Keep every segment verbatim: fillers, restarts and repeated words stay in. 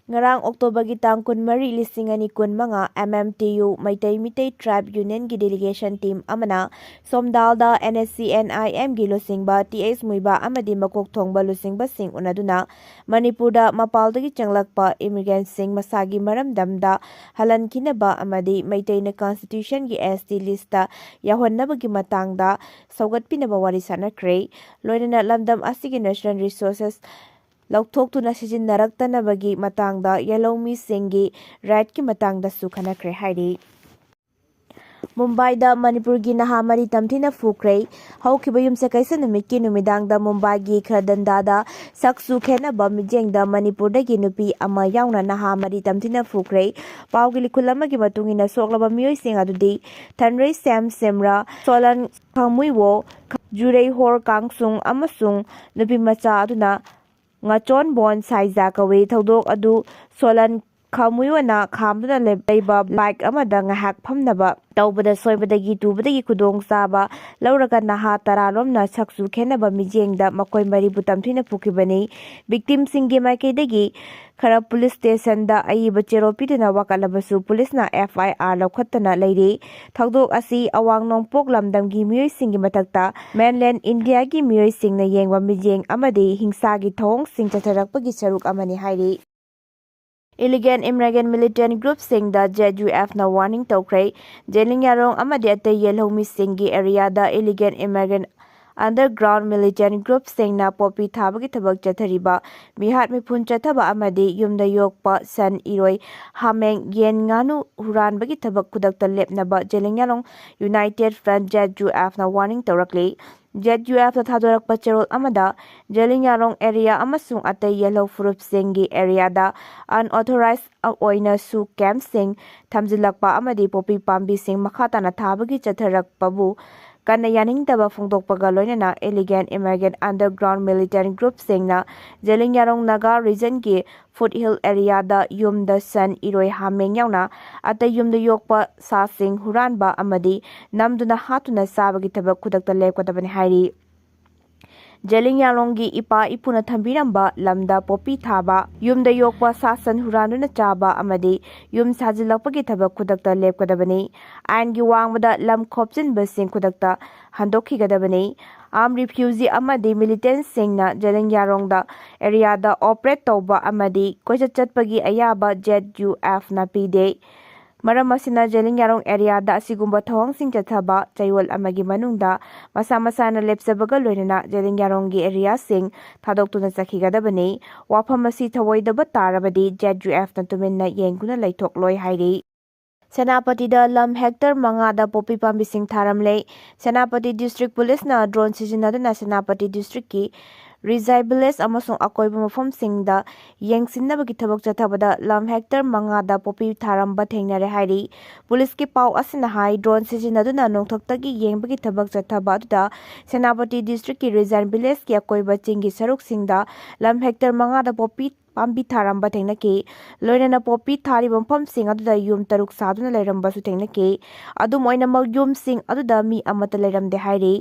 ꯉꯔꯥꯡ ꯑꯣꯛꯇꯣꯕꯔꯒꯤ ꯇꯥꯡ ꯀꯨꯟꯃꯔꯤ, ꯂꯤꯁꯤꯡ ꯑꯅꯤ ꯀꯨꯟꯃꯉꯥ, M M T U Meitei Meitei tribe ꯌꯨꯅꯤꯌꯟꯒꯤ ꯗꯦꯂꯤꯒꯦꯁꯟ ꯇꯤꯝ ꯑꯃꯅ ꯁꯣꯝꯗꯥꯜꯗ N S C N I Mꯒꯤ ꯂꯨꯆꯤꯡꯕ T H ꯃꯨꯏꯕ ꯑꯃꯗꯤ ꯃꯀꯣꯛ ꯊꯣꯡꯕ ꯂꯨꯆꯤꯡꯕꯁꯤꯡ ꯎꯅꯗꯨꯅ ꯃꯅꯤꯄꯨꯔꯗ ꯃꯄꯥꯜꯗꯒꯤ ꯆꯪꯂꯛꯄ ꯏꯃꯤꯒ꯭ꯔꯦꯟꯠꯁꯤꯡ ꯃꯁꯥꯒꯤ ꯃꯔꯝꯗꯝꯗ ꯍꯜꯍꯟꯈꯤꯅꯕ ꯑꯃꯗꯤ ꯃꯩꯇꯩꯅ ꯀꯟꯁꯇꯤꯇ꯭ꯌꯨꯁꯟꯒꯤ S T ꯂꯤꯁꯇ ꯌꯥꯎꯍꯟꯅꯕꯒꯤ ꯃꯇꯥꯡꯗ ꯁꯧꯒꯠꯄꯤꯅꯕ ꯋꯥꯔꯤ ꯁꯥꯅꯈ꯭ꯔꯦ꯫ ꯂꯣꯏꯅꯅ ꯂꯝꯗꯝ ꯑꯁꯤꯒꯤ ꯅꯦꯆꯔꯦꯜ ꯔꯤꯁꯣꯔꯁꯦꯁ ꯂꯧꯊꯣꯛꯇꯨꯅ ꯁꯤꯖꯤꯟꯅꯔꯛꯇꯅꯕꯒꯤ ꯃꯇꯥꯡꯗ ꯌꯦꯜꯍꯧꯃꯤꯁꯤꯡꯒꯤ ꯔꯥꯏꯠꯀꯤ ꯃꯇꯥꯡꯗꯁꯨ ꯈꯟꯅꯈ꯭ꯔꯦ ꯍꯥꯏꯔꯤ꯫ ꯃꯨꯝꯕꯥꯏꯗ ꯃꯅꯤꯄꯨꯔꯒꯤ ꯅꯍꯥ ꯃꯔꯤ ꯇꯝꯊꯤꯅ ꯐꯨꯈ꯭ꯔꯦ꯫ ꯍꯧꯈꯤꯕ ꯌꯨꯝꯁꯀꯩꯁ ꯅꯨꯃꯤꯠꯀꯤ ꯅꯨꯃꯤꯗꯥꯡꯗ ꯃꯨꯝꯕꯥꯏꯒꯤ ꯈꯔꯗꯟꯗꯥꯗ ꯁꯛꯁꯨ ꯈꯦꯠꯅꯕ ꯃꯤꯠꯌꯦꯡꯗ ꯃꯅꯤꯄꯨꯔꯗꯒꯤ ꯅꯨꯄꯤ ꯑꯃ ꯌꯥꯎꯅ ꯅꯍꯥ ꯃꯔꯤ ꯇꯝꯊꯤꯅ ꯐꯨꯈ꯭ꯔꯦ꯫ ꯄꯥꯎꯒꯤ ꯂꯤꯈꯨꯜ ꯑꯃꯒꯤ ꯃꯇꯨꯡ ꯏꯟꯅ ꯁꯣꯛꯂꯕ ꯃꯤꯑꯣꯏꯁꯤꯡ ꯑꯗꯨꯗꯤ ꯊꯟꯔꯩ ꯁꯦꯝ ꯁꯦꯝꯔꯥ, ꯁꯣꯂꯟ ꯈꯥꯃꯨꯏꯋꯣ, ꯖꯨꯔꯩꯍꯣꯔ ꯀꯥꯡꯁꯨꯡ ꯑꯃꯁꯨꯡ ꯅꯨꯄꯤꯃꯆꯥ ꯑꯗꯨꯅ ꯉꯥꯆꯣꯟꯕꯣꯟ ꯁꯥꯏꯖꯥ ꯀꯧꯏ꯫ ꯊꯧꯗꯣꯛ ꯑꯗꯨ ꯁꯣꯂꯟ ꯈꯥꯃꯨꯏꯋꯣꯅ ꯈꯥꯝꯗꯨꯅ ꯂꯩ-, ꯂꯩꯕ ꯕꯥꯏꯛ ꯑꯃꯗ ꯉꯥꯏꯍꯥꯛ ꯐꯝꯅꯕ ꯇꯧꯕꯗ ꯁꯣꯏꯕꯗꯒꯤ ꯇꯨꯕꯗꯒꯤ ꯈꯨꯗꯣꯡꯆꯥꯕ ꯂꯧꯔꯒ ꯅꯍꯥ ꯇꯔꯥꯔꯣꯝꯅ ꯁꯛꯁꯨ ꯈꯦꯠꯅꯕ ꯃꯤꯠꯌꯦꯡꯗ ꯃꯈꯣꯏ ꯃꯔꯤꯕꯨ ꯇꯝꯊꯤꯅ ꯐꯨꯈꯤꯕꯅꯤ꯫ ꯚꯤꯛꯇꯤꯝꯁꯤꯡꯒꯤ ꯃꯥꯏꯀꯩꯗꯒꯤ ꯈꯔ ꯄꯨꯂꯤꯁ ꯁ꯭ꯇꯦꯁꯟꯗ ꯑꯏꯕ ꯆꯦꯔꯣꯜ ꯄꯤꯗꯨꯅ ꯋꯥꯀꯠꯂꯕꯁꯨ ꯄꯨꯂꯤꯁꯅ F I R ꯂꯧꯈꯠꯇꯅ ꯂꯩꯔꯤ꯫ ꯊꯧꯗꯣꯛ ꯑꯁꯤ ꯑꯋꯥꯡ ꯅꯣꯡꯄꯣꯛ ꯂꯝꯗꯝꯒꯤ ꯃꯤꯑꯣꯏꯁꯤꯡꯒꯤ ꯃꯊꯛꯇ ꯃꯦꯟꯂꯦꯟ ꯏꯟꯗꯤꯌꯥꯒꯤ ꯃꯤꯑꯣꯏꯁꯤꯡꯅ ꯌꯦꯡꯕ ꯃꯤꯠꯌꯦꯡ ꯑꯃꯗꯤ ꯍꯤꯡꯁꯥꯒꯤ ꯊꯧꯑꯣꯡꯁꯤꯡ ꯆꯠꯊꯔꯛꯄꯒꯤ ꯁꯔꯨꯛ ꯑꯃꯅꯤ ꯍꯥꯏꯔꯤ꯫ Illegal immigrant militant groupꯁꯤꯡꯗ Z U Fꯅ warning ꯇꯧꯈ꯭ꯔꯦ꯫ ꯖꯦꯂꯤꯌꯥꯡꯔꯣꯡ ꯑꯃꯗꯤ ꯑꯇꯩ ꯌꯦꯜꯍꯧꯃꯤꯁꯤꯡꯒꯤ ꯑꯦꯔꯤꯌꯥꯗ illegal immigrant underground militant groupꯁꯤꯡꯅ ꯄꯣꯄꯤ ꯊꯥꯕꯒꯤ ꯊꯕꯛ ꯆꯠꯊꯔꯤꯕ ꯃꯤꯍꯥꯠ ꯃꯤꯄꯨꯟ ꯆꯠꯊꯕ ꯑꯃꯗꯤ ꯌꯨꯝꯗ ꯌꯣꯛꯄ ꯁꯟ, ꯏꯔꯣꯏ, ꯍꯥꯃꯦꯡ, ꯌꯦꯟ, ꯉꯥꯅꯨ ꯍꯨꯔꯥꯟꯕꯒꯤ ꯊꯕꯛ ꯈꯨꯗꯛꯇ ꯂꯦꯞꯅꯕ Zeliangrong United Front, Z U Fꯅ warning ꯇꯧꯔꯛꯂꯤ꯫ Z U Fꯅ ꯊꯥꯗꯣꯔꯛꯄ ꯆꯦꯔꯣꯜ ꯑꯃꯗ ꯖꯦꯂꯤꯌꯥꯡꯔꯣꯡ ꯑꯦꯔꯤꯌꯥ ꯑꯃꯁꯨꯡ ꯑꯇꯩ ꯌꯦꯜꯍꯧ ꯐꯨꯔꯨꯞꯁꯤꯡꯒꯤ ꯑꯦꯔꯤꯌꯥꯗ unauthorized ꯑꯣꯏꯅ ꯁꯨ ꯀꯦꯝꯞꯁꯤꯡ ꯊꯝꯖꯤꯜꯂꯛꯄ ꯑꯃꯗꯤ ꯄꯣꯄꯤ ꯄꯥꯝꯕꯤꯁꯤꯡ ꯃꯈꯥ ꯇꯥꯅ ꯊꯥꯕꯒꯤ ꯆꯠꯊꯔꯛꯄꯕꯨ ꯀꯟꯅ ꯌꯥꯅꯤꯡꯗꯕ ꯐꯣꯡꯗꯣꯛꯄꯒ ꯂꯣꯏꯅꯅ illegal immigrant underground militant groupꯁꯤꯡꯅ Zeliangrong Naga regionꯒꯤ foothill areaꯗ ꯌꯨꯝꯗ ꯁꯟ, ꯏꯔꯣꯏ, ꯍꯥꯃꯦꯡ ꯌꯥꯎꯅ ꯑꯇꯩ ꯌꯨꯝꯗ ꯌꯣꯛꯄ ꯁꯥꯁꯤꯡ ꯍꯨꯔꯥꯟꯕ ꯑꯃꯗꯤ ꯅꯝꯗꯨꯅ ꯍꯥꯠꯇꯨꯅ ꯆꯥꯕꯒꯤ ꯊꯕꯛ ꯈꯨꯗꯛꯇ ꯂꯦꯞꯀꯗꯕꯅꯤ ꯍꯥꯏꯔꯤ꯫ ꯖꯦꯂꯤꯡꯌꯥꯔꯣꯡꯒꯤ ꯏꯄꯥ ꯏꯄꯨꯅ ꯊꯝꯕꯤꯔꯝꯕ ꯂꯝꯗ ꯄꯣꯄꯤ ꯊꯥꯕ, ꯌꯨꯝꯗ ꯌꯣꯛꯄ ꯁꯥ ꯁꯟ ꯍꯨꯔꯥꯟꯗꯨꯅ ꯆꯥꯕ ꯑꯃꯗꯤ ꯌꯨꯝ ꯁꯥꯖꯤꯜꯂꯛꯄꯒꯤ ꯊꯕꯛ ꯈꯨꯗꯛꯇ ꯂꯦꯞꯀꯗꯕꯅꯤ꯫ ꯑꯥꯏꯟꯒꯤ ꯋꯥꯡꯃꯗ ꯂꯝ ꯈꯣꯞꯆꯤꯟꯕꯁꯤꯡ ꯈꯨꯗꯛꯇ ꯍꯟꯗꯣꯛꯈꯤꯒꯗꯕꯅꯤ꯫ ꯑꯥꯔꯝ ꯔꯤꯐ꯭ꯌꯨꯖꯤ ꯑꯃꯗꯤ ꯃꯤꯂꯤꯇꯦꯟꯁꯤꯡꯅ ꯖꯦꯂꯤꯡꯌꯥꯔꯣꯡꯗ ꯑꯦꯔꯤꯌꯥꯗ ꯑꯣꯄꯔꯦꯠ ꯇꯧꯕ ꯑꯃꯗꯤ ꯀꯣꯏꯆꯠ ꯆꯠꯄꯒꯤ ꯑꯌꯥꯕ ꯖꯦꯠ ꯌꯨ ꯑꯦꯐꯅ ꯄꯤꯗꯦ꯫ ꯃꯔꯝ ꯑꯁꯤꯅ ꯖꯦꯂꯤꯡꯌꯥꯔꯣꯡ ꯑꯦꯔꯤꯌꯥꯗ ꯑꯁꯤꯒꯨꯝꯕ ꯊꯧꯑꯣꯡꯁꯤꯡ ꯆꯠꯊꯕ ꯆꯌꯣꯜ ꯑꯃꯒꯤ ꯃꯅꯨꯡꯗ ꯃꯁꯥ ꯃꯁꯥꯅ ꯂꯦꯞꯆꯕꯒ ꯂꯣꯏꯅꯅ ꯖꯦꯂꯤꯡꯌꯥꯔꯣꯡꯒꯤ ꯑꯦꯔꯤꯌꯥꯁꯤꯡ ꯊꯥꯗꯣꯛꯇꯨꯅ ꯆꯠꯈꯤꯒꯗꯕꯅꯤ꯫ ꯋꯥꯐꯝ ꯑꯁꯤ ꯊꯧꯑꯣꯏꯗꯕ ꯇꯥꯔꯕꯗꯤ ꯖꯦꯠ ꯌꯨ ꯑꯦꯐꯅ ꯇꯨꯃꯤꯟꯅ ꯌꯦꯡꯗꯨꯅ ꯂꯩꯊꯣꯛꯂꯣꯏ ꯍꯥꯏꯔꯤ꯫ ꯁꯦꯅꯥꯄꯇꯤꯗ ꯂꯝ ꯍꯦꯛꯇꯔ ꯃꯉꯥꯗ ꯄꯣꯄꯤ ꯄꯥꯝꯕꯤꯁꯤꯡ ꯊꯥꯔꯝꯂꯦ꯫ ꯁꯦꯅꯥꯄꯇꯤ ꯗꯤꯁꯇ꯭ꯔꯤꯛ ꯄꯨꯂꯤꯁꯅ ꯗ꯭ꯔꯣꯟ ꯁꯤꯖꯤꯟꯅꯗꯨꯅ ꯁꯦꯅꯥꯄꯇꯤ ꯗꯤꯁꯇ꯭ꯔꯤꯛꯀꯤ ꯔꯤꯖꯥꯏ ꯚꯤꯂꯦꯖ ꯑꯃꯁꯨꯡ ꯑꯀꯣꯏꯕ ꯃꯐꯝꯁꯤꯡꯗ ꯌꯦꯡꯁꯤꯟꯅꯕꯒꯤ ꯊꯕꯛ ꯆꯠꯊꯕꯗ ꯂꯝ ꯍꯦꯛꯇꯔ ꯃꯉꯥꯗ ꯄꯣꯄꯤ ꯊꯥꯔꯝꯕ ꯊꯦꯡꯅꯔꯦ ꯍꯥꯏꯔꯤ꯫ ꯄꯨꯂꯤꯁꯀꯤ ꯄꯥꯎ ꯑꯁꯤꯅ ꯍꯥꯏ, ꯗ꯭ꯔꯣꯟ ꯁꯤꯖꯤꯟꯅꯗꯨꯅ ꯅꯣꯡꯊꯛꯇꯒꯤ ꯌꯦꯡꯕꯒꯤ ꯊꯕꯛ ꯆꯠꯊꯕ ꯑꯗꯨꯗ ꯁꯦꯅꯥꯄꯇꯤ ꯗꯤꯁꯇ꯭ꯔꯤꯛꯀꯤ ꯔꯤꯖꯥꯏꯟ ꯚꯤꯂꯦꯖꯀꯤ ꯑꯀꯣꯏꯕ ꯆꯤꯡꯒꯤ ꯁꯔꯨꯛꯁꯤꯡꯗ ꯂꯝ ꯍꯦꯛꯇꯔ ꯃꯉꯥꯗ ꯄꯣꯄꯤ ꯄꯥꯝꯕꯤ ꯊꯥꯔꯝꯕ ꯊꯦꯡꯅꯈꯤ꯫ ꯂꯣꯏꯅꯅ ꯄꯣꯄꯤ ꯊꯥꯔꯤꯕ ꯃꯐꯝꯁꯤꯡ ꯑꯗꯨꯗ ꯌꯨꯝ ꯇꯔꯨꯛ ꯁꯥꯗꯨꯅ ꯂꯩꯔꯝꯕꯁꯨ ꯊꯦꯡꯅꯈꯤ꯫ ꯑꯗꯨꯝ ꯑꯣꯏꯅꯃꯛ, ꯌꯨꯝꯁꯤꯡ ꯑꯗꯨꯗ ꯃꯤ ꯑꯃꯠꯇ ꯂꯩꯔꯝꯗꯦ ꯍꯥꯏꯔꯤ꯫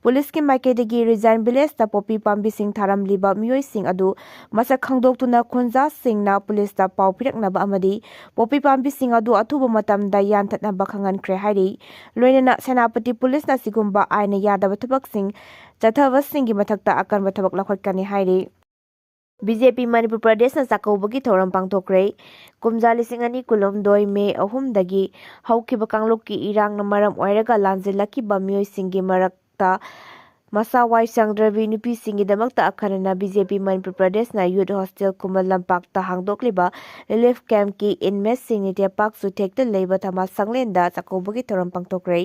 ꯄꯨꯂꯤꯁꯀꯤ ꯃꯥꯏꯀꯩꯗꯒꯤ ꯔꯤꯖꯥꯏꯟ ꯚꯤꯂꯦꯖꯇ ꯄꯣꯄꯤ ꯄꯥꯝꯕꯤꯁꯤꯡ ꯊꯥꯔꯝꯂꯤꯕ ꯃꯤꯑꯣꯏꯁꯤꯡ ꯑꯗꯨ ꯃꯁꯛ ꯈꯪꯗꯣꯛꯇꯨꯅ ꯈꯨꯟꯖꯥꯁꯤꯡꯅ ꯄꯨꯂꯤꯁꯇ ꯄꯥꯎ ꯄꯤꯔꯛꯅꯕ ꯑꯃꯗꯤ ꯄꯣꯄꯤ ꯄꯥꯝꯕꯤꯁꯤꯡ ꯑꯗꯨ ꯑꯊꯨꯕ ꯃꯇꯝꯗ ꯌꯥꯟꯊꯠꯅꯕ ꯈꯪꯍꯟꯈ꯭ꯔꯦ ꯍꯥꯏꯔꯤ꯫ ꯂꯣꯏꯅꯅ ꯁꯦꯅꯥꯄꯇꯤ ꯄꯨꯂꯤꯁꯅ ꯑꯁꯤꯒꯨꯝꯕ ꯑꯥꯏꯟꯅ ꯌꯥꯗꯕ ꯊꯕꯛꯁꯤꯡ ꯆꯠꯊꯕꯁꯤꯡꯒꯤ ꯃꯊꯛꯇ ꯑꯀꯟꯕ ꯊꯕꯛ ꯂꯧꯈꯠꯀꯅꯤ ꯍꯥꯏꯔꯤ꯫ ꯕꯤ ꯖꯦ ꯄꯤ ꯃꯅꯤꯄꯨꯔ ꯄ꯭ꯔꯗꯦꯁꯅ ꯆꯥꯛꯀꯧꯕꯒꯤ ꯊꯧꯔꯝ ꯄꯥꯡꯊꯣꯛꯈ꯭ꯔꯦ꯫ ꯀꯨꯝꯖꯥ ꯂꯤꯁꯤꯡ ꯑꯅꯤ ꯀꯨꯟꯍꯨꯝꯗꯣꯏ ꯃꯦ ꯑꯍꯨꯝꯗꯒꯤ ꯍꯧꯈꯤꯕ ꯀꯥꯡꯂꯨꯞꯀꯤ ꯏꯔꯥꯡꯅ ꯃꯔꯝ ꯑꯣꯏꯔꯒ ꯂꯥꯟꯖꯦꯜꯂꯛꯈꯤꯕ ꯃꯤꯑꯣꯏꯁꯤꯡꯒꯤ ꯃꯔꯛꯇ ꯃꯁꯥ ꯋꯥꯏ ꯁꯪꯗ꯭ꯔꯕꯤ ꯅꯨꯄꯤꯁꯤꯡꯒꯤꯗꯃꯛꯇ ꯑꯈꯟꯅꯅ ꯕꯤ ꯖꯦ ꯄꯤ ꯃꯅꯤꯄꯨꯔ ꯄ꯭ꯔꯗꯦꯁꯅ ꯌꯨꯠ ꯍꯣꯁꯇꯦꯜ ꯈꯨꯃꯟ ꯂꯝꯄꯥꯛꯇ ꯍꯥꯡꯗꯣꯛꯂꯤꯕ ꯔꯤꯂꯤꯐ ꯀꯦꯝꯞꯀꯤ ꯏꯟꯃꯦꯠꯁꯤꯡ ꯅꯤꯇꯦꯄꯥꯛ ꯆꯨꯊꯦꯛꯇ ꯂꯩꯕ ꯊꯝꯕꯥꯜ ꯁꯪꯂꯦꯟꯗ ꯆꯥꯛꯀꯧꯕꯒꯤ ꯊꯧꯔꯝ ꯄꯥꯡꯊꯣꯛꯈ꯭ꯔꯦ꯫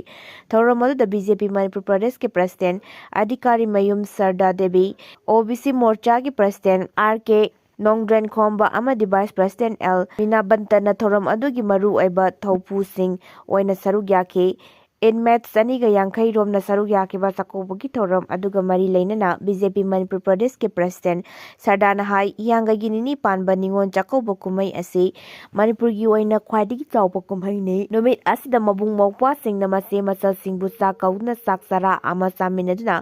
ꯊꯧꯔꯝ ꯑꯗꯨꯗ ꯕꯤ ꯖꯦ ꯄꯤ ꯃꯅꯤꯄꯨꯔ ꯄ꯭ꯔꯗꯦꯁꯀꯤ ꯄ꯭ꯔꯁꯤꯗꯦꯟ ꯑꯙꯤꯀꯥꯔꯤ ꯃꯌꯨꯝ ꯁꯔꯗꯥ ꯗꯦꯕꯤ, ꯑꯣ ꯕꯤ ꯁꯤ ꯃꯣꯔꯆꯥꯒꯤ ꯄ꯭ꯔꯁꯤꯗꯦꯟ ꯑꯥꯔ ꯀꯦ ꯅꯣꯡꯗ꯭ꯔꯦꯟ ꯈꯣꯝꯕ ꯑꯃꯗꯤ ꯚꯥꯏꯁ ꯄ꯭ꯔꯁꯤꯗꯦꯟ ꯑꯦꯜ ꯃꯤꯅꯥꯕꯟꯇꯅ ꯊꯧꯔꯝ ꯑꯗꯨꯒꯤ ꯃꯔꯨꯑꯣꯏꯕ ꯊꯧꯄꯨꯁꯤꯡ ꯑꯣꯏꯅ ꯁꯔꯨꯛ ꯌꯥꯈꯤ꯫ ꯏꯟꯃꯦꯠ ꯆꯅꯤꯒ ꯌꯥꯡꯈꯩ ꯔꯣꯝꯅ ꯁꯔꯨꯛ ꯌꯥꯈꯤꯕ ꯆꯥꯛꯀꯧꯕꯒꯤ ꯊꯧꯔꯝ ꯑꯗꯨꯒ ꯃꯔꯤ ꯂꯩꯅꯅ ꯕꯤ ꯖꯦ ꯄꯤ ꯃꯅꯤꯄꯨꯔ ꯄ꯭ꯔꯗꯦꯁꯀꯤ ꯄ꯭ꯔꯁꯤꯗꯦꯟ ꯁꯔꯗꯥꯅ ꯍꯥꯏ, ꯍꯤꯌꯥꯡꯒꯩꯒꯤ ꯅꯤꯅꯤ ꯄꯥꯟꯕ ꯅꯤꯉꯣꯜ ꯆꯥꯛꯀꯧꯕ ꯀꯨꯝꯍꯩ ꯑꯁꯤ ꯃꯅꯤꯄꯨꯔꯒꯤ ꯑꯣꯏꯅ ꯈ꯭ꯋꯥꯏꯗꯒꯤ ꯆꯥꯎꯕ ꯀꯨꯝꯍꯩꯅꯤ꯫ ꯅꯨꯃꯤꯠ ꯑꯁꯤꯗ ꯃꯕꯨꯡ ꯃꯧꯄ꯭ꯋꯥꯁꯤꯡꯅ ꯃꯆꯦ ꯃꯆꯜꯁꯤꯡꯕꯨ ꯆꯥꯛ ꯀꯧꯗꯨꯅ ꯆꯥꯛ ꯆꯔꯥ ꯑꯃ ꯆꯥꯃꯤꯟꯅꯗꯨꯅ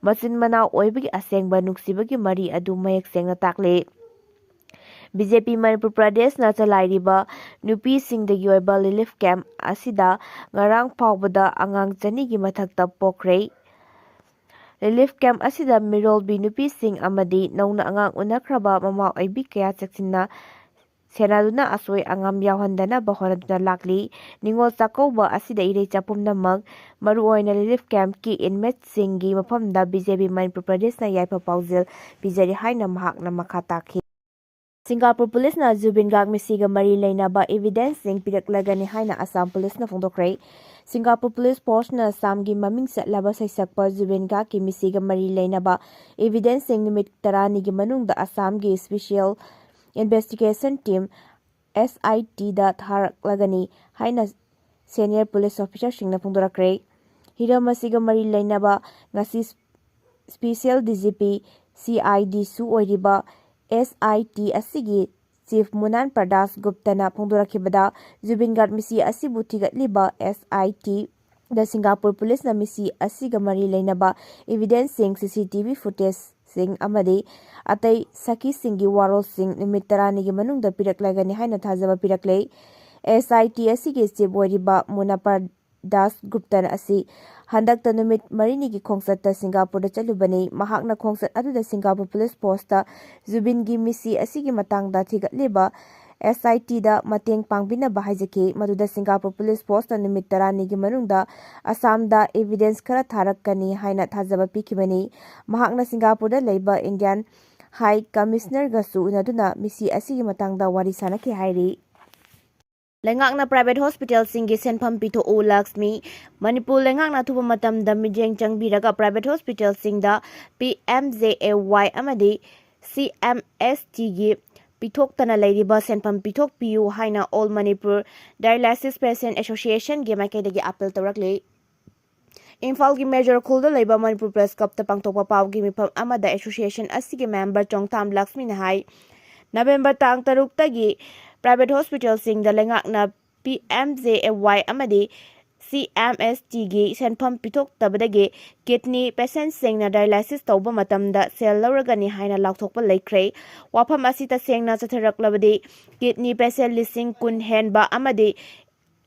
ꯃꯆꯤꯟ ꯃꯅꯥꯎ ꯑꯣꯏꯕꯒꯤ ꯑꯁꯦꯡꯕ ꯅꯨꯡꯁꯤꯕꯒꯤ ꯃꯔꯤ ꯑꯗꯨ ꯃꯌꯦꯛ ꯁꯦꯡꯅ ꯇꯥꯛꯂꯤ꯫ ꯕꯤ ꯖꯦ ꯄꯤ ꯃꯅꯤꯄꯨꯔ ꯄ꯭ꯔꯗꯦꯁꯅ ꯆꯂꯥꯏꯔꯤꯕ ꯅꯨꯄꯤꯁꯤꯡꯗꯒꯤ ꯑꯣꯏꯕ relief camp ꯑꯁꯤꯗ ꯉꯔꯥꯡ ꯐꯥꯎꯕꯗ ꯑꯉꯥꯡ ꯆꯅꯤꯒꯤ ꯃꯊꯛꯇ ꯄꯣꯛꯈ꯭ꯔꯦ꯫ Relief camp ꯑꯁꯤꯗ ꯃꯤꯔꯣꯜꯕꯤ ꯅꯨꯄꯤꯁꯤꯡ ꯑꯃꯗꯤ ꯅꯧꯅ ꯑꯉꯥꯡ ꯎꯅꯈ꯭ꯔꯕ ꯃꯃꯥ ꯑꯣꯏꯕꯤ ꯀꯌꯥ ꯆꯦꯛꯁꯤꯟꯅ ꯁꯦꯟꯅꯗꯨꯅ ꯑꯁꯣꯏ ꯑꯉꯥꯝ ꯌꯥꯎꯍꯟꯗꯅꯕ ꯍꯣꯠꯅꯗꯨꯅ ꯂꯥꯛꯂꯤ꯫ ꯅꯤꯉꯣꯜ ꯆꯥꯛꯀꯧꯕ ꯑꯁꯤꯗ ꯏꯔꯩꯆꯥ ꯄꯨꯝꯅꯃꯛ, ꯃꯔꯨꯑꯣꯏꯅ relief campꯀꯤ inmateꯁꯤꯡꯒꯤ ꯃꯐꯝꯗ ꯕꯤ ꯖꯦ ꯄꯤ ꯃꯅꯤꯄꯨꯔ ꯄ꯭ꯔꯗꯦꯁꯅ ꯌꯥꯏꯐ ꯄꯥꯎꯖꯦꯜ ꯄꯤꯖꯔꯤ ꯍꯥꯏꯅ ꯃꯍꯥꯛꯅ ꯃꯈꯥ ꯇꯥꯈꯤ꯫ ꯁꯤꯡꯒꯥꯄꯨꯔ ꯄꯨꯂꯤꯁꯅ ꯖꯨꯕꯤꯟ ꯒꯥꯔꯒ ꯃꯤꯁꯤꯒ ꯃꯔꯤ ꯂꯩꯅꯕ evidenceꯁꯤꯡ ꯄꯤꯔꯛꯂꯒꯅꯤ ꯍꯥꯏꯅ ꯑꯁꯥꯝ ꯄꯨꯂꯤꯁꯅ ꯐꯣꯡꯗꯣꯛꯈ꯭ꯔꯦ꯫ ꯁꯤꯡꯒꯥꯄꯨꯔ ꯄꯨꯂꯤꯁ ꯐꯣꯔꯁꯅ ꯑꯁꯥꯝꯒꯤ ꯃꯃꯤꯡ ꯆꯠꯂꯕ ꯁꯩꯁꯛꯄ ꯖꯨꯕꯤꯟ ꯒꯥꯔꯒꯀꯤ ꯃꯤꯁꯤꯒ ꯃꯔꯤ ꯂꯩꯅꯕ evidenceꯁꯤꯡ ꯅꯨꯃꯤꯠ ꯇꯔꯥꯅꯤꯒꯤ ꯃꯅꯨꯡꯗ ꯑꯁꯥꯝꯒꯤ special investigation team, S I Tꯗ ꯊꯥꯔꯛꯂꯒꯅꯤ ꯍꯥꯏꯅ senior police officerꯁꯤꯡꯅ ꯐꯣꯡꯗꯣꯔꯛꯈ꯭ꯔꯦ꯫ ꯍꯤꯔꯝ ꯑꯁꯤꯒ ꯃꯔꯤ ꯂꯩꯅꯕ ꯉꯁꯤ special D G P, C I Dꯁꯨ ꯑꯣꯏꯔꯤꯕ S I T ꯑꯁꯤꯒꯤ chief ꯃꯨꯅꯥꯟ ꯄ꯭ꯔꯗꯥꯁ ꯒꯨꯞꯇꯅ ꯐꯣꯡꯗꯣꯔꯛꯈꯤꯕꯗ, ꯖꯨꯕꯤꯟ ꯒꯥꯔꯒ ꯃꯤꯁꯤ ꯑꯁꯤꯕꯨ ꯊꯤꯒꯠꯂꯤꯕ S I T the Singapore ꯄꯨꯂꯤꯁꯅ ꯃꯤꯁꯤ ꯑꯁꯤꯒ ꯃꯔꯤ ꯂꯩꯅꯕ evidenceꯁꯤꯡ, C C T V footageꯁꯤꯡ ꯑꯃꯗꯤ ꯑꯇꯩ ꯁꯥꯈꯤꯁꯤꯡꯒꯤ ꯋꯥꯔꯣꯜꯁꯤꯡ ꯅꯨꯃꯤꯠ ꯇꯔꯥꯅꯤꯒꯤ ꯃꯅꯨꯡꯗ ꯄꯤꯔꯛꯂꯒꯅꯤ ꯍꯥꯏꯅ ꯊꯥꯖꯕ ꯄꯤꯔꯛꯂꯦ꯫ S I T ꯑꯁꯤꯒꯤ chief ꯑꯣꯏꯔꯤꯕ ꯃꯨꯅꯥ ꯄ꯭ꯔꯗꯥꯁ ꯒꯨꯞꯇꯟ ꯑꯁꯤ ꯍꯟꯗꯛꯇ ꯅꯨꯃꯤꯠ ꯃꯔꯤꯅꯤꯒꯤ ꯈꯣꯡꯆꯠꯇ ꯁꯤꯡꯒꯥꯄꯨꯔꯗ ꯆꯠꯂꯨꯕꯅꯤ꯫ ꯃꯍꯥꯛꯅ ꯈꯣꯡꯆꯠ ꯑꯗꯨꯗ ꯁꯤꯡꯒꯥꯄꯨꯔ ꯄꯨꯂꯤꯁ ꯐꯣꯔꯁꯇ ꯖꯨꯕꯤꯟꯒꯤ ꯃꯤꯁꯤ ꯑꯁꯤꯒꯤ ꯃꯇꯥꯡꯗ ꯊꯤꯒꯠꯂꯤꯕ S I Tꯗ ꯃꯇꯦꯡ ꯄꯥꯡꯕꯤꯅꯕ ꯍꯥꯏꯖꯈꯤ꯫ ꯃꯗꯨꯗ ꯁꯤꯡꯒꯥꯄꯨꯔ ꯄꯨꯂꯤꯁ ꯐꯣꯔꯁꯅ ꯅꯨꯃꯤꯠ ꯇꯔꯥꯅꯤꯒꯤ ꯃꯅꯨꯡꯗ ꯑꯁꯥꯝꯗ evidence ꯈꯔ ꯊꯥꯔꯛꯀꯅꯤ ꯍꯥꯏꯅ ꯊꯥꯖꯕ ꯄꯤꯈꯤꯕꯅꯤ꯫ ꯃꯍꯥꯛꯅ ꯁꯤꯡꯒꯥꯄꯨꯔꯗ ꯂꯩꯕ Indian High Commissionerꯒꯁꯨ ꯎꯅꯗꯨꯅ ꯃꯤꯁꯤ ꯑꯁꯤꯒꯤ ꯃꯇꯥꯡꯗ ꯋꯥꯔꯤ ꯁꯥꯅꯈꯤ ꯍꯥꯏꯔꯤ꯫ ꯂꯩꯉꯥꯛꯅ private hospitalꯁꯤꯡꯒꯤ ꯁꯦꯟꯐꯝ ꯄꯤꯊꯣꯛꯎ ꯂꯛꯁꯃꯤ꯫ ꯃꯅꯤꯄꯨꯔ ꯂꯩꯉꯥꯛꯅ ꯑꯊꯨꯕ ꯃꯇꯝꯗ ꯃꯤꯠꯌꯦꯡ ꯆꯪꯕꯤꯔꯒ private hospitalꯁꯤꯡꯗ P M J A Y ꯑꯃꯗꯤ C M S Tꯒꯤ ꯄꯤꯊꯣꯛꯇꯅ ꯂꯩꯔꯤꯕ ꯁꯦꯟꯐꯝ ꯄꯤꯊꯣꯛꯄꯤꯌꯨ ꯍꯥꯏꯅ All Manipur Dialysis Patient Associationꯒꯤ ꯃꯥꯏꯀꯩꯗꯒꯤ appeal ꯇꯧꯔꯛꯂꯤ꯫ ꯏꯝꯐꯥꯜꯒꯤ ꯃꯦꯖꯔ ꯈꯨꯜꯗ ꯂꯩꯕ ꯃꯅꯤꯄꯨꯔ Press Clubꯇ ꯄꯥꯡꯊꯣꯛꯄ ꯄꯥꯎꯒꯤ ꯃꯤꯐꯝ ꯑꯃꯗ association ꯑꯁꯤꯒꯤ member ꯆꯣꯡꯊꯥꯝ ꯂꯛꯁꯃꯤꯅ ꯍꯥꯏ, ꯅꯕꯦꯝꯕꯔ ꯇꯥꯡ ꯇꯔꯨꯛꯇꯒꯤ private hospitalꯁꯤꯡꯗ ꯂꯩꯉꯥꯛꯅ P M J A Y ꯑꯃꯗꯤ ꯁꯤ ꯑꯦꯝ ꯑꯦꯁ ꯇꯤꯒꯤ ꯁꯦꯟꯐꯝ ꯄꯤꯊꯣꯛꯇꯕꯗꯒꯤ ꯀꯤꯗꯅꯤ ꯄꯦꯁꯦꯟꯁꯤꯡꯅ ꯗꯥꯏꯂꯥꯏꯁꯤꯁ ꯇꯧꯕ ꯃꯇꯝꯗ ꯁꯦꯜ ꯂꯧꯔꯒꯅꯤ ꯍꯥꯏꯅ ꯂꯥꯎꯊꯣꯛꯄ ꯂꯩꯈ꯭ꯔꯦ꯫ ꯋꯥꯐꯝ ꯑꯁꯤ ꯇꯁꯦꯡꯅ ꯆꯠꯊꯔꯛꯂꯕꯗꯤ ꯀꯤꯗꯅꯤ ꯄꯦꯁꯦꯟ ꯂꯤꯁꯤꯡ ꯀꯨꯟ ꯍꯦꯟꯕ ꯑꯃꯗꯤ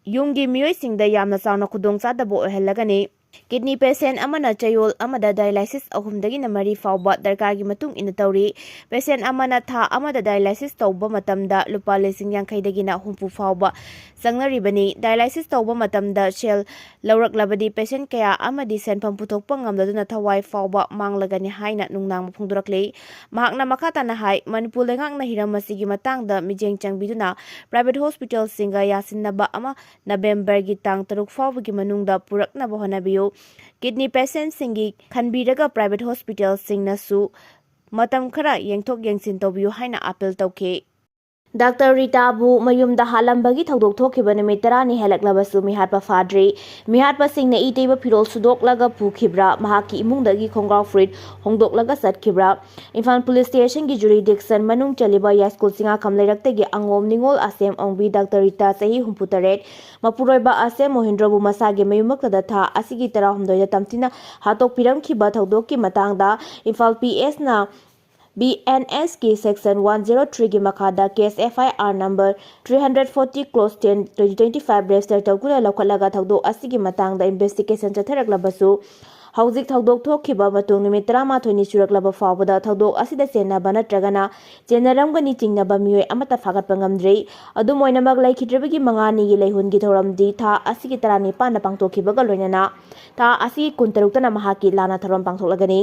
ꯌꯨꯝꯒꯤ ꯃꯤꯑꯣꯏꯁꯤꯡꯗ ꯌꯥꯝꯅ ꯆꯥꯎꯅ ꯈꯨꯗꯣꯡꯆꯥꯗꯕ ꯑꯣꯏꯍꯜꯂꯒꯅꯤ꯫ ꯀꯤꯗꯅꯤ ꯄꯦꯁꯦꯟ ꯑꯃꯅ ꯆꯌꯣꯜ ꯑꯃꯗ ꯗꯥꯏꯂꯥꯏꯁꯤꯁ ꯑꯍꯨꯝꯗꯒꯤꯅ ꯃꯔꯤ ꯐꯥꯎꯕ ꯗꯔꯀꯥꯔꯒꯤ ꯃꯇꯨꯡ ꯏꯟꯅ ꯇꯧꯔꯤ꯫ ꯄꯦꯁꯦꯟ ꯑꯃꯅ ꯊꯥ ꯑꯃꯗ ꯗꯥꯏꯂꯥꯏꯁꯤꯁ ꯇꯧꯕ ꯃꯇꯝꯗ ꯂꯨꯄꯥ ꯂꯤꯁꯤꯡ ꯌꯥꯡꯈꯩꯗꯒꯤꯅ ꯍꯨꯝꯐꯨ ꯐꯥꯎꯕ ꯆꯪꯅꯔꯤꯕꯅꯤ꯫ ꯗꯥꯏꯂꯥꯏꯁꯤꯁ ꯇꯧꯕ ꯃꯇꯝꯗ ꯁꯦꯜ ꯂꯧꯔꯛꯂꯕꯗꯤ ꯄꯦꯁꯦꯟ ꯀꯌꯥ ꯑꯃꯗꯤ ꯁꯦꯟꯐꯝ ꯄꯨꯊꯣꯛꯄ ꯉꯝꯂꯗꯨꯅ ꯊꯋꯥꯏ ꯐꯥꯎꯕ ꯃꯥꯡꯂꯒꯅꯤ ꯍꯥꯏꯅ ꯅꯨꯡꯅꯥꯡꯕ ꯐꯣꯡꯗꯣꯔꯛꯂꯤ꯫ ꯃꯍꯥꯛꯅ ꯃꯈꯥ ꯇꯥꯅ ꯍꯥꯏ, ꯃꯅꯤꯄꯨꯔ ꯂꯩꯉꯥꯛꯅ ꯍꯤꯔꯝ ꯑꯁꯤꯒꯤ ꯃꯇꯥꯡꯗ ꯃꯤꯠꯌꯦꯡ ꯆꯪꯕꯤꯗꯨꯅ ꯄ꯭ꯔꯥꯏꯚꯦꯠ ꯍꯣꯁꯄꯤꯇꯥꯜꯁꯤꯡꯒ ꯌꯥꯁꯤꯟꯅꯕ ꯑꯃ ꯅꯕꯦꯝꯕꯔꯒꯤ ꯇꯥꯡ ꯇꯔꯨꯛ ꯐꯥꯎꯕꯒꯤ ꯃꯅꯨꯡꯗ ꯄꯨꯔꯛꯅꯕ ꯍꯣꯠꯅꯕꯤꯌꯨ꯫ ꯀꯤꯗꯅꯤ ꯄꯦꯁꯦꯟꯁꯤꯡꯒꯤ ꯈꯟꯕꯤꯔꯒ ꯄ꯭ꯔꯥꯏꯚꯦꯠ ꯍꯣꯁꯄꯤꯇꯥꯜꯁꯤꯡꯅꯁꯨ ꯃꯇꯝ ꯈꯔ ꯌꯦꯡꯊꯣꯛ ꯌꯦꯡꯁꯤꯟ ꯇꯧꯕꯤꯌꯨ ꯍꯥꯏꯅ ꯑꯥꯄꯤꯜ ꯇꯧꯈꯤ꯫ ꯗꯥꯛꯇꯔ ꯔꯤꯇꯥꯕꯨ ꯃꯌꯨꯝꯗ ꯍꯥꯠꯂꯝꯕꯒꯤ ꯊꯧꯗꯣꯛ ꯊꯣꯛꯈꯤꯕ ꯅꯨꯃꯤꯠ ꯇꯔꯥꯅꯤ ꯍꯦꯜꯂꯛꯂꯕꯁꯨ ꯃꯤꯍꯥꯠꯄ ꯐꯥꯗ꯭ꯔꯤ꯫ ꯃꯤꯍꯥꯠꯄꯁꯤꯡꯅ ꯏ ꯇꯩꯕ ꯐꯤꯔꯣꯜ ꯁꯨꯗꯣꯛꯂꯒ ꯄꯨꯈꯤꯕ꯭ꯔꯥ, ꯃꯍꯥꯛꯀꯤ ꯏꯃꯨꯡꯗꯒꯤ ꯈꯣꯡꯒ꯭ꯔꯥꯎ ꯐꯨꯔꯤꯠ ꯍꯣꯡꯗꯣꯛꯂꯒ ꯆꯠꯈꯤꯕ꯭ꯔꯥ? ꯏꯝꯐꯥꯜ ꯄꯨꯂꯤꯁ ꯁ꯭ꯇꯦꯁꯟꯒꯤ ꯖꯨꯔꯤꯗꯤꯛꯁꯟ ꯃꯅꯨꯡ ꯆꯜꯂꯤꯕ ꯌꯥꯏꯁ꯭ꯀꯨꯜ ꯆꯤꯡꯉꯥꯈꯝ ꯂꯩꯔꯛꯇꯒꯤ ꯑꯉꯣꯝ ꯅꯤꯉꯣꯜ ꯑꯁꯦꯝ ꯑꯣꯡꯕꯤ ꯗꯥꯛꯇꯔ ꯔꯤꯇꯥ, ꯆꯍꯤ ꯍꯨꯝꯐꯨ ꯇꯔꯦꯠ, ꯃꯄꯨꯔꯣꯏꯕ ꯑꯁꯦꯝ ꯃꯣꯍꯤꯟꯗ꯭ꯔꯕꯨ ꯃꯁꯥꯒꯤ ꯃꯌꯨꯝꯃꯛꯇꯗ ꯊꯥ ꯑꯁꯤꯒꯤ ꯇꯔꯥꯍꯨꯝꯗꯣꯏꯗ ꯇꯝꯊꯤꯅ ꯍꯥꯠꯇꯣꯛꯄꯤꯔꯝꯈꯤꯕ ꯊꯧꯗꯣꯛꯀꯤ ꯃꯇꯥꯡꯗ ꯏꯝꯐꯥꯜ ꯄꯤ ꯑꯦꯁꯅ ꯕꯤ ꯑꯦꯟ ꯑꯦꯁꯀꯤ section one zero threeꯒꯤ ꯃꯈꯥꯗ case F I R number three hundred forty clause ten twenty twenty five register ꯇꯧꯗꯨꯅ ꯂꯧꯈꯠꯂꯒ ꯊꯧꯗꯣꯛ ꯑꯁꯤꯒꯤ ꯃꯇꯥꯡꯗ investigation ꯆꯠꯊꯔꯛꯂꯕꯁꯨ, ꯍꯧꯖꯤꯛ ꯊꯧꯗꯣꯛ ꯊꯣꯛꯈꯤꯕ ꯃꯇꯨꯡ ꯅꯨꯃꯤꯠ ꯇꯔꯥꯃꯥꯊꯣꯏꯅꯤ ꯁꯨꯔꯛꯂꯕ ꯐꯥꯎꯕꯗ ꯊꯧꯗꯣꯛ ꯑꯁꯤꯗ ꯆꯦꯟꯅꯕ ꯅꯠꯇ꯭ꯔꯒꯅ ꯆꯦꯟꯅꯔꯝꯒꯅꯤ ꯆꯤꯡꯅꯕ ꯃꯤꯑꯣꯏ ꯑꯃꯠꯇ ꯐꯥꯒꯠꯄ ꯉꯝꯗ꯭ꯔꯤ꯫ ꯑꯗꯨꯝ ꯑꯣꯏꯅꯃꯛ, ꯂꯩꯈꯤꯗ꯭ꯔꯤꯕꯒꯤ ꯃꯉꯥꯅꯤꯒꯤ ꯂꯩꯍꯨꯟꯒꯤ ꯊꯧꯔꯝꯗꯤ ꯊꯥ ꯑꯁꯤꯒꯤ ꯇꯔꯥꯅꯤꯄꯥꯟꯗ ꯄꯥꯡꯊꯣꯛꯈꯤꯕꯒ ꯂꯣꯏꯅꯅ ꯊꯥ ꯑꯁꯤꯒꯤ ꯀꯨꯟꯇꯔꯨꯛꯇꯅ ꯃꯍꯥꯛꯀꯤ ꯂꯥꯟꯅ ꯊꯧꯔꯝ ꯄꯥꯡꯊꯣꯛꯂꯒꯅꯤ꯫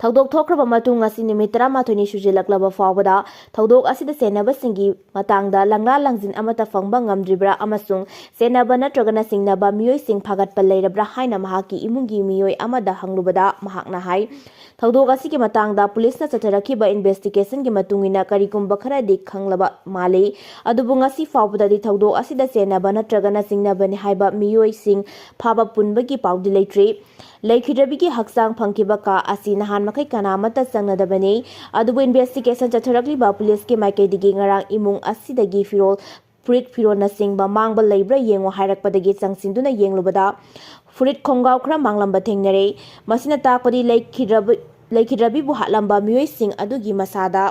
ꯊꯧꯗꯣꯛ ꯊꯣꯛꯈ꯭ꯔꯕ ꯃꯇꯨꯡ ꯉꯁꯤ ꯅꯨꯃꯤꯠ ꯇꯔꯥꯃꯥꯊꯣꯏꯅꯤ ꯁꯨꯖꯤꯜꯂꯛꯂꯕ ꯐꯥꯎꯕꯗ ꯊꯧꯗꯣꯛ ꯑꯁꯤꯗ ꯆꯦꯟꯅꯕꯁꯤꯡꯒꯤ ꯃꯇꯥꯡꯗ ꯂꯪꯂꯥ ꯂꯪꯖꯤꯟ ꯑꯃꯠꯇ ꯐꯪꯕ ꯉꯝꯗ꯭ꯔꯤꯕ꯭ꯔꯥ ꯑꯃꯁꯨꯡ ꯆꯦꯟꯅꯕ ꯅꯠꯇ꯭ꯔꯒꯅ ꯆꯤꯡꯅꯕ ꯃꯤꯑꯣꯏꯁꯤꯡ ꯐꯥꯒꯠꯄ ꯂꯩꯔꯕ꯭ꯔꯥ ꯍꯥꯏꯅ ꯃꯍꯥꯛꯀꯤ ꯏꯃꯨꯡꯒꯤ ꯃꯤꯑꯣꯏ ꯑꯃꯗ ꯍꯪꯂꯨꯕꯗ ꯃꯍꯥꯛꯅ ꯍꯥꯏ, ꯊꯧꯗꯣꯛ ꯑꯁꯤꯒꯤ ꯃꯇꯥꯡꯗ ꯄꯨꯂꯤꯁꯅ ꯆꯠꯊꯔꯛꯈꯤꯕ investigationꯒꯤ ꯃꯇꯨꯡ ꯏꯟꯅ ꯀꯔꯤꯒꯨꯝꯕ ꯈꯔꯗꯤ ꯈꯪꯂꯕ ꯃꯥꯜꯂꯤ꯫ ꯑꯗꯨꯕꯨ ꯉꯁꯤ ꯐꯥꯎꯕꯗꯗꯤ ꯊꯧꯗꯣꯛ ꯑꯁꯤꯗ ꯆꯦꯟꯅꯕ ꯅꯠꯇ꯭ꯔꯒꯅ ꯆꯤꯡꯅꯕꯅꯤ ꯍꯥꯏꯕ ꯃꯤꯑꯣꯏꯁꯤꯡ ꯐꯥꯕ ꯄꯨꯟꯕꯒꯤ ꯄꯥꯎꯗꯤ ꯂꯩꯇ꯭ꯔꯤ꯫ ꯂꯩꯈꯤꯗ꯭ꯔꯕꯤꯒꯤ ꯍꯛꯆꯥꯡ ꯐꯪꯈꯤꯕ ꯀꯥ ꯑꯁꯤ ꯅꯍꯥꯟ ꯃꯈꯩ ꯀꯅꯥ ꯑꯃꯠꯇ ꯆꯪꯅꯗꯕꯅꯤ꯫ ꯑꯗꯨꯕꯨ investigation ꯆꯠꯊꯔꯛꯂꯤꯕ ꯄꯨꯂꯤꯁꯀꯤ ꯃꯥꯏꯀꯩꯗꯒꯤ ꯉꯔꯥꯡ ꯏꯃꯨꯡ ꯑꯁꯤꯗꯒꯤ ꯐꯤꯔꯣꯜ ꯐꯨꯔꯤꯠ ꯐꯤꯔꯣꯜꯅꯆꯤꯡꯕ ꯃꯥꯡꯕ ꯂꯩꯕ꯭ꯔꯥ ꯌꯦꯡꯉꯨ ꯍꯥꯏꯔꯛꯄꯗꯒꯤ ꯆꯪꯁꯤꯟꯗꯨꯅ ꯌꯦꯡꯂꯨꯕꯗ ꯐꯨꯔꯤꯠ ꯈꯣꯡꯒ꯭ꯔꯥꯎ ꯈꯔ ꯃꯥꯡꯂꯝꯕ ꯊꯦꯡꯅꯔꯦ꯫ ꯃꯁꯤꯅ ꯇꯥꯛꯄꯗꯤ ꯂꯩꯈꯤꯗ꯭ꯔꯕ-, ꯂꯩꯈꯤꯗ꯭ꯔꯕꯤꯕꯨ ꯍꯥꯠꯂꯝꯕ ꯃꯤꯑꯣꯏꯁꯤꯡ ꯑꯗꯨꯒꯤ ꯃꯁꯥꯗ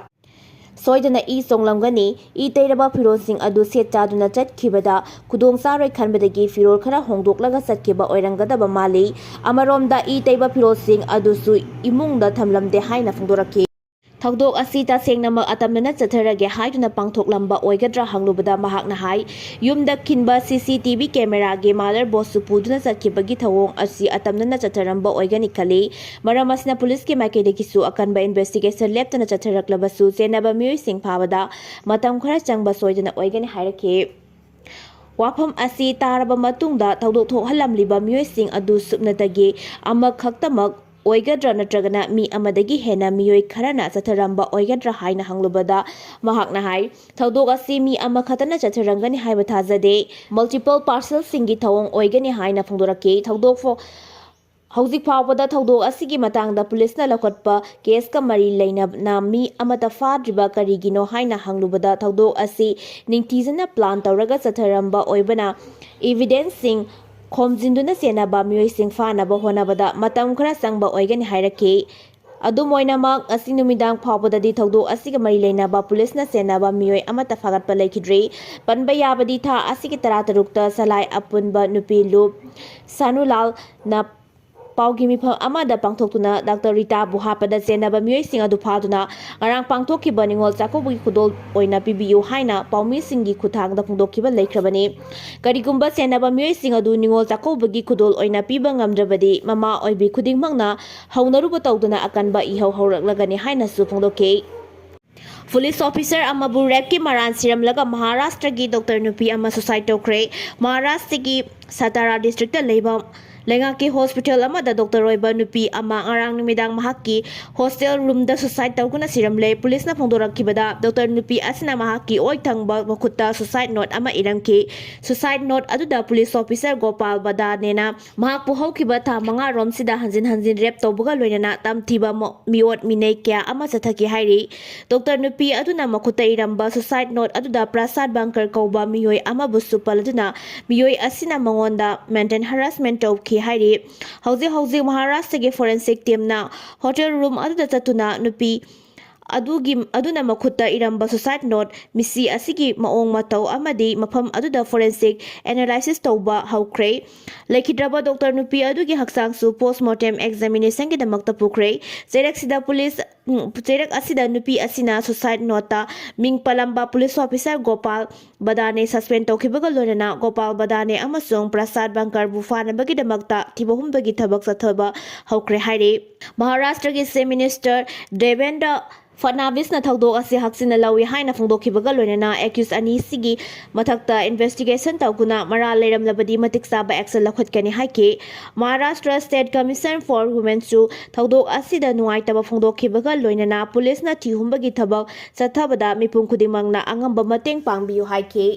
ꯁꯣꯏꯗꯅ ꯏ ꯆꯣꯡꯂꯝꯒꯅꯤ꯫ ꯏ ꯇꯩꯔꯕ ꯐꯤꯔꯣꯜꯁꯤꯡ ꯑꯗꯨ ꯁꯦꯠ ꯆꯥꯗꯨꯅ ꯆꯠꯈꯤꯕꯗ ꯈꯨꯗꯣꯡ ꯆꯥꯔꯣꯏ ꯈꯟꯕꯗꯒꯤ ꯐꯤꯔꯣꯜ ꯈꯔ ꯍꯣꯡꯗꯣꯛꯂꯒ ꯆꯠꯈꯤꯕ ꯑꯣꯏꯔꯝꯒꯗꯕ ꯃꯥꯜꯂꯤ꯫ ꯑꯃꯔꯣꯝꯗ ꯏ ꯇꯩꯕ ꯐꯤꯔꯣꯜꯁꯤꯡ ꯑꯗꯨꯁꯨ ꯏꯃꯨꯡꯗ ꯊꯝꯂꯝꯗꯦ ꯍꯥꯏꯅ ꯐꯣꯡꯗꯣꯔꯛꯈꯤ꯫ ꯊꯧꯗꯣꯛ ꯑꯁꯤ ꯇꯁꯦꯡꯅꯃꯛ ꯑꯇꯝꯅꯅ ꯆꯠꯊꯔꯒꯦ ꯍꯥꯏꯗꯨꯅ ꯄꯥꯡꯊꯣꯛꯂꯝꯕ ꯑꯣꯏꯒꯗ꯭ꯔꯥ ꯍꯪꯂꯨꯕꯗ ꯃꯍꯥꯛꯅ ꯍꯥꯏ, ꯌꯨꯝꯗ ꯈꯤꯟꯕ ꯁꯤ ꯁꯤ ꯇꯤ ꯚꯤ ꯀꯦꯃꯦꯔꯥꯒꯤ ꯃꯥꯗꯔ ꯕꯣꯔꯗꯁꯨ ꯄꯨꯗꯨꯅ ꯆꯠꯈꯤꯕꯒꯤ ꯊꯧꯑꯣꯡ ꯑꯁꯤ ꯑꯇꯝꯅꯅ ꯆꯠꯊꯔꯝꯕ ꯑꯣꯏꯒꯅꯤ ꯈꯜꯂꯤ꯫ ꯃꯔꯝ ꯑꯁꯤꯅ ꯄꯨꯂꯤꯁꯀꯤ ꯃꯥꯏꯀꯩꯗꯒꯤꯁꯨ ꯑꯀꯟꯕ ꯏꯟꯚꯦꯁꯇꯤꯒꯦꯁꯟ ꯂꯦꯞꯇꯅ ꯆꯠꯊꯔꯛꯂꯕꯁꯨ ꯆꯦꯟꯅꯕ ꯃꯤꯑꯣꯏꯁꯤꯡ ꯐꯥꯕꯗ ꯃꯇꯝ ꯈꯔ ꯆꯪꯕ ꯁꯣꯏꯗꯅ ꯑꯣꯏꯒꯅꯤ ꯍꯥꯏꯔꯛꯈꯤ꯫ ꯋꯥꯐꯝ ꯑꯁꯤ ꯇꯥꯔꯕ ꯃꯇꯨꯡꯗ ꯊꯧꯗꯣꯛ ꯊꯣꯛꯍꯜꯂꯝꯂꯤꯕ ꯃꯤꯑꯣꯏꯁꯤꯡ ꯑꯗꯨ ꯁꯨꯞꯅꯇꯒꯤ ꯑꯃꯈꯛꯇꯃꯛ ꯑꯣꯏꯒꯗ꯭ꯔꯥ ꯅꯠꯇ꯭ꯔꯒꯅ ꯃꯤ ꯑꯃꯗꯒꯤ ꯍꯦꯟꯅ ꯃꯤꯑꯣꯏ ꯈꯔꯅ ꯆꯠꯊꯔꯝꯕ ꯑꯣꯏꯒꯗ꯭ꯔꯥ ꯍꯥꯏꯅ ꯍꯪꯂꯨꯕꯗ ꯃꯍꯥꯛꯅ ꯍꯥꯏ, ꯊꯧꯗꯣꯛ ꯑꯁꯤ ꯃꯤ ꯑꯃꯈꯛꯇꯅ ꯆꯠꯊꯔꯝꯒꯅꯤ ꯍꯥꯏꯕ ꯊꯥꯖꯗꯦ, ꯃꯜꯇꯤꯄꯜ ꯄꯥꯔꯁꯟꯁꯤꯡꯒꯤ ꯊꯧꯑꯣꯡ ꯑꯣꯏꯒꯅꯤ ꯍꯥꯏꯅ ꯐꯣꯡꯗꯣꯔꯛꯈꯤ꯫ ꯊꯧꯗꯣꯛ ꯐꯥꯎ-, ꯍꯧꯖꯤꯛ ꯐꯥꯎꯕꯗ ꯊꯧꯗꯣꯛ ꯑꯁꯤꯒꯤ ꯃꯇꯥꯡꯗ ꯄꯨꯂꯤꯁꯅ ꯂꯧꯈꯠꯄ ꯀꯦꯁꯀ ꯃꯔꯤ ꯂꯩꯅꯅ ꯃꯤ ꯑꯃꯠꯇ ꯐꯥꯗ꯭ꯔꯤꯕ ꯀꯔꯤꯒꯤꯅꯣ ꯍꯥꯏꯅ ꯍꯪꯂꯨꯕꯗ ꯊꯧꯗꯣꯛ ꯑꯁꯤ ꯅꯤꯡꯊꯤꯖꯅ ꯄ꯭ꯂꯥꯟ ꯇꯧꯔꯒ ꯆꯠꯊꯔꯝꯕ ꯑꯣꯏꯕꯅ ꯏꯚꯤꯗꯦꯟꯁꯁꯤꯡ ꯈꯣꯝꯖꯤꯟꯗꯨꯅ ꯆꯦꯟꯅꯕ ꯃꯤꯑꯣꯏꯁꯤꯡ ꯐꯥꯅꯕ ꯍꯣꯠꯅꯕꯗ ꯃꯇꯝ ꯈꯔ ꯆꯪꯕ ꯑꯣꯏꯒꯅꯤ ꯍꯥꯏꯔꯛꯈꯤ꯫ ꯑꯗꯨꯝ ꯑꯣꯏꯅꯃꯛ, ꯉꯁꯤ ꯅꯨꯃꯤꯗꯥꯡ ꯐꯥꯎꯕꯗꯗꯤ ꯊꯧꯗꯣꯛ ꯑꯁꯤꯒ ꯃꯔꯤ ꯂꯩꯅꯕ ꯄꯨꯂꯤꯁꯅ ꯆꯦꯟꯅꯕ ꯃꯤꯑꯣꯏ ꯑꯃꯠꯇ ꯐꯥꯒꯠꯄ ꯂꯩꯈꯤꯗ꯭ꯔꯤ꯫ ꯄꯟꯕ ꯌꯥꯕꯗꯤ, ꯊꯥ ꯑꯁꯤꯒꯤ ꯇꯔꯥꯇꯔꯨꯛꯇ ꯁꯂꯥꯏ ꯑꯄꯨꯟꯕ ꯅꯨꯄꯤ ꯂꯨꯞ ꯁꯥꯅꯨꯂꯥꯜꯅ ꯄꯥꯎꯒꯤ ꯃꯤꯐꯝ ꯑꯃꯗ ꯄꯥꯡꯊꯣꯛꯇꯨꯅ ꯗꯥꯛꯇꯔ ꯔꯤꯇꯥꯕꯨ ꯍꯥꯠꯄꯗ ꯆꯦꯟꯅꯕ ꯃꯤꯑꯣꯏꯁꯤꯡ ꯑꯗꯨ ꯐꯥꯗꯨꯅ ꯉꯔꯥꯡ ꯄꯥꯡꯊꯣꯛꯈꯤꯕ ꯅꯤꯉꯣꯜ ꯆꯥꯛꯀꯧꯕꯒꯤ ꯈꯨꯗꯣꯜ ꯑꯣꯏꯅ ꯄꯤꯕꯤꯌꯨ ꯍꯥꯏꯅ ꯄꯥꯎꯃꯤꯁꯤꯡꯒꯤ ꯈꯨꯠꯊꯥꯡꯗ ꯐꯣꯡꯗꯣꯛꯈꯤꯕ ꯂꯩꯈ꯭ꯔꯕꯅꯤ꯫ ꯀꯔꯤꯒꯨꯝꯕ ꯆꯦꯟꯅꯕ ꯃꯤꯑꯣꯏꯁꯤꯡ ꯑꯗꯨ ꯅꯤꯉꯣꯜ ꯆꯥꯛꯀꯧꯕꯒꯤ ꯈꯨꯗꯣꯜ ꯑꯣꯏꯅ ꯄꯤꯕ ꯉꯝꯗ꯭ꯔꯕꯗꯤ ꯃꯃꯥ ꯑꯣꯏꯕꯤ ꯈꯨꯗꯤꯡꯃꯛꯅ ꯍꯧꯅꯔꯨꯕ ꯇꯧꯗꯨꯅ ꯑꯀꯟꯕ ꯏꯍꯧ ꯍꯧꯔꯛꯂꯒꯅꯤ ꯍꯥꯏꯅꯁꯨ ꯐꯣꯡꯗꯣꯛꯈꯤ꯫ ꯄꯨꯂꯤꯁ ꯑꯣꯐꯤꯁꯔ ꯑꯃꯕꯨ ꯔꯦꯞꯀꯤ ꯃꯔꯥꯜ ꯁꯤꯔꯝꯂꯒ ꯃꯍꯥꯔꯥꯁꯇ꯭ꯔꯒꯤ ꯗꯣꯛꯇꯔ ꯅꯨꯄꯤ ꯑꯃ ꯁꯨꯁꯥꯏꯗ ꯇꯧꯈ꯭ꯔꯦ꯫ ꯃꯍꯥꯔꯥꯁꯇ꯭ꯔꯒꯤ ꯁꯇꯥꯔꯥ ꯗꯤꯁꯇ꯭ꯔꯤꯛꯇ ꯂꯩꯕ ꯂꯩꯉꯥꯛꯀꯤ ꯍꯣꯁꯄꯤꯇꯥꯜ ꯑꯃꯗ ꯗꯣꯛꯇꯔ ꯑꯣꯏꯕ ꯅꯨꯄꯤ ꯑꯃ ꯉꯔꯥꯡ ꯅꯨꯃꯤꯗꯥꯡ ꯃꯍꯥꯛꯀꯤ ꯍꯣꯁꯇꯦꯜ ꯔꯨꯝꯗ ꯁꯨꯁꯥꯏꯗ ꯇꯧꯗꯨꯅ ꯁꯤꯔꯝꯂꯦ꯫ ꯄꯨꯂꯤꯁꯅ ꯐꯣꯡꯗꯣꯔꯛꯈꯤꯕꯗ, ꯗꯣꯛꯇꯔ ꯅꯨꯄꯤ ꯑꯁꯤꯅ ꯃꯍꯥꯛꯀꯤ ꯑꯣꯏ ꯊꯪꯕ ꯃꯈꯨꯠꯇ ꯁꯨꯁꯥꯏꯗ ꯅꯣꯠ ꯑꯃ ꯏꯔꯝꯈꯤ꯫ ꯁꯨꯁꯥꯏꯗ ꯅꯣꯠ ꯑꯗꯨꯗ ꯄꯨꯂꯤꯁ ꯑꯣꯐꯤꯁꯥꯔ ꯒꯣꯄꯥꯜ ꯕꯗꯥꯅꯦꯅ ꯃꯍꯥꯛꯄꯨ ꯍꯧꯈꯤꯕ ꯊꯥ ꯃꯉꯥꯔꯣꯝꯁꯤꯗ ꯍꯟꯖꯤꯟ ꯍꯟꯖꯤꯟ ꯔꯦꯞ ꯇꯧꯕꯒ ꯂꯣꯏꯅꯅ ꯇꯝꯊꯤꯕ ꯃꯣ-, ꯃꯤꯑꯣꯠ ꯃꯤꯅꯩ ꯀꯌꯥ ꯑꯃ ꯆꯠꯊꯈꯤ ꯍꯥꯏꯔꯤ꯫ ꯗꯣꯛꯇꯔ ꯅꯨꯄꯤ ꯑꯗꯨꯅ ꯃꯈꯨꯠꯇ ꯏꯔꯝꯕ ꯁꯨꯁꯥꯏꯗ ꯅꯣꯠ ꯑꯗꯨꯗ ꯄ꯭ꯔꯁꯥꯗ ꯕꯪꯀꯔ ꯀꯧꯕ ꯃꯤꯑꯣꯏ ꯑꯃꯕꯨꯁꯨ ꯄꯜꯂꯗꯨꯅ ꯃꯤꯑꯣꯏ ꯑꯁꯤꯅ ꯃꯉꯣꯟꯗ ꯃꯦꯟꯇꯦꯜ ꯍꯔꯥꯁꯃꯦꯟ ꯇꯧꯈꯤ ꯍꯥꯏꯔꯤ꯫ ꯍꯧꯖꯤꯛ ꯍꯧꯖꯤꯛ ꯃꯍꯥꯔꯥꯁꯇ꯭ꯔꯒꯤ ꯐꯣꯔꯦꯟꯁꯤꯛ ꯇꯤꯝꯅ ꯍꯣꯇꯦꯜ ꯔꯨꯝ ꯑꯗꯨꯗ ꯆꯠꯇꯨꯅ ꯅꯨꯄꯤ ꯑꯗꯨꯒꯤ, ꯑꯗꯨꯅ ꯃꯈꯨꯠꯇ ꯏꯔꯝꯕ ꯁꯨꯁꯥꯏꯗ ꯅꯣꯠ, ꯃꯤꯁꯤ ꯑꯁꯤꯒꯤ ꯃꯑꯣꯡ ꯃꯇꯧ ꯑꯃꯗꯤ ꯃꯐꯝ ꯑꯗꯨꯗ ꯐꯣꯔꯦꯟꯁꯤꯛ ꯑꯦꯅꯥꯂꯥꯏꯁꯤꯁ ꯇꯧꯕ ꯍꯧꯈ꯭ꯔꯦ꯫ ꯂꯩꯈꯤꯗ꯭ꯔꯕ ꯗꯣꯛꯇꯔ ꯅꯨꯄꯤ ꯑꯗꯨꯒꯤ ꯍꯛꯆꯥꯡꯁꯨ ꯄꯣꯁꯃꯣꯔꯇꯦꯝ ꯑꯦꯛꯖꯥꯃꯤꯅꯦꯁꯟꯒꯤꯗꯃꯛꯇ ꯄꯨꯈ꯭ꯔꯦ꯫ ꯆꯩꯔꯛꯁꯤꯗ ꯄꯨꯂꯤꯁ, ꯎꯝ, ꯆꯩꯔꯛ ꯑꯁꯤꯗ ꯅꯨꯄꯤ ꯑꯁꯤꯅ ꯁꯨꯁꯥꯏꯗ ꯅꯣꯠꯇ ꯃꯤꯡ ꯄꯜꯂꯝꯕ ꯄꯨꯂꯤꯁ ꯑꯣꯐꯤꯁꯥꯔ ꯒꯣꯄꯥꯜ ꯕꯗꯥꯅꯦ ꯁꯁꯄꯦꯟ ꯇꯧꯈꯤꯕꯒ ꯂꯣꯏꯅꯅ ꯒꯣꯄꯥꯜ ꯕꯗꯥꯅꯦ ꯑꯃꯁꯨꯡ ꯄ꯭ꯔꯁꯥꯗ ꯕꯪꯀꯔꯕꯨ ꯐꯥꯅꯕꯒꯤꯗꯃꯛꯇ ꯊꯤꯕ ꯍꯨꯝꯕꯒꯤ ꯊꯕꯛ ꯆꯠꯊꯕ ꯍꯧꯈ꯭ꯔꯦ ꯍꯥꯏꯔꯤ꯫ ꯃꯍꯥꯔꯥꯁꯇ꯭ꯔꯒꯤ ꯆꯤꯐ ꯃꯤꯅꯤꯁꯇꯔ ꯗꯦꯕꯦꯟꯗ꯭ꯔ ꯐꯠꯅꯥꯕꯤꯁꯅ ꯊꯧꯗꯣꯛ ꯑꯁꯤ ꯍꯛꯆꯤꯟꯅ ꯂꯧꯏ ꯍꯥꯏꯅ ꯐꯣꯡꯗꯣꯛꯈꯤꯕꯒ ꯂꯣꯏꯅꯅ ꯑꯦꯀ꯭ꯌꯨꯁ ꯑꯅꯤꯁꯤꯒꯤ ꯃꯊꯛꯇ ꯏꯟꯚꯦꯁꯇꯤꯒꯦꯁꯟ ꯇꯧꯗꯨꯅ ꯃꯔꯥꯜ ꯂꯩꯔꯝꯂꯕꯗꯤ ꯃꯇꯤꯛ ꯆꯥꯕ ꯑꯦꯛꯁꯟ ꯂꯧꯈꯠꯀꯅꯤ ꯍꯥꯏꯈꯤ꯫ ꯃꯍꯥꯔꯥꯁꯇ꯭ꯔ ꯁ꯭ꯇꯦꯠ ꯀꯃꯤꯁꯟ ꯐꯣꯔ ꯋꯨꯃꯦꯟꯁꯨ ꯊꯧꯗꯣꯛ ꯑꯁꯤꯗ ꯅꯨꯡꯉꯥꯏꯇꯕ ꯐꯣꯡꯗꯣꯛꯈꯤꯕꯒ ꯂꯣꯏꯅꯅ ꯄꯨꯂꯤꯁꯅ ꯊꯤꯍꯨꯝꯕꯒꯤ ꯊꯕꯛ ꯆꯠꯊꯕꯗ ꯃꯤꯄꯨꯝ ꯈꯨꯗꯤꯡꯃꯛꯅ ꯑꯉꯝꯕ ꯃꯇꯦꯡ ꯄꯥꯡꯕꯤꯌꯨ ꯍꯥꯏꯈꯤ꯫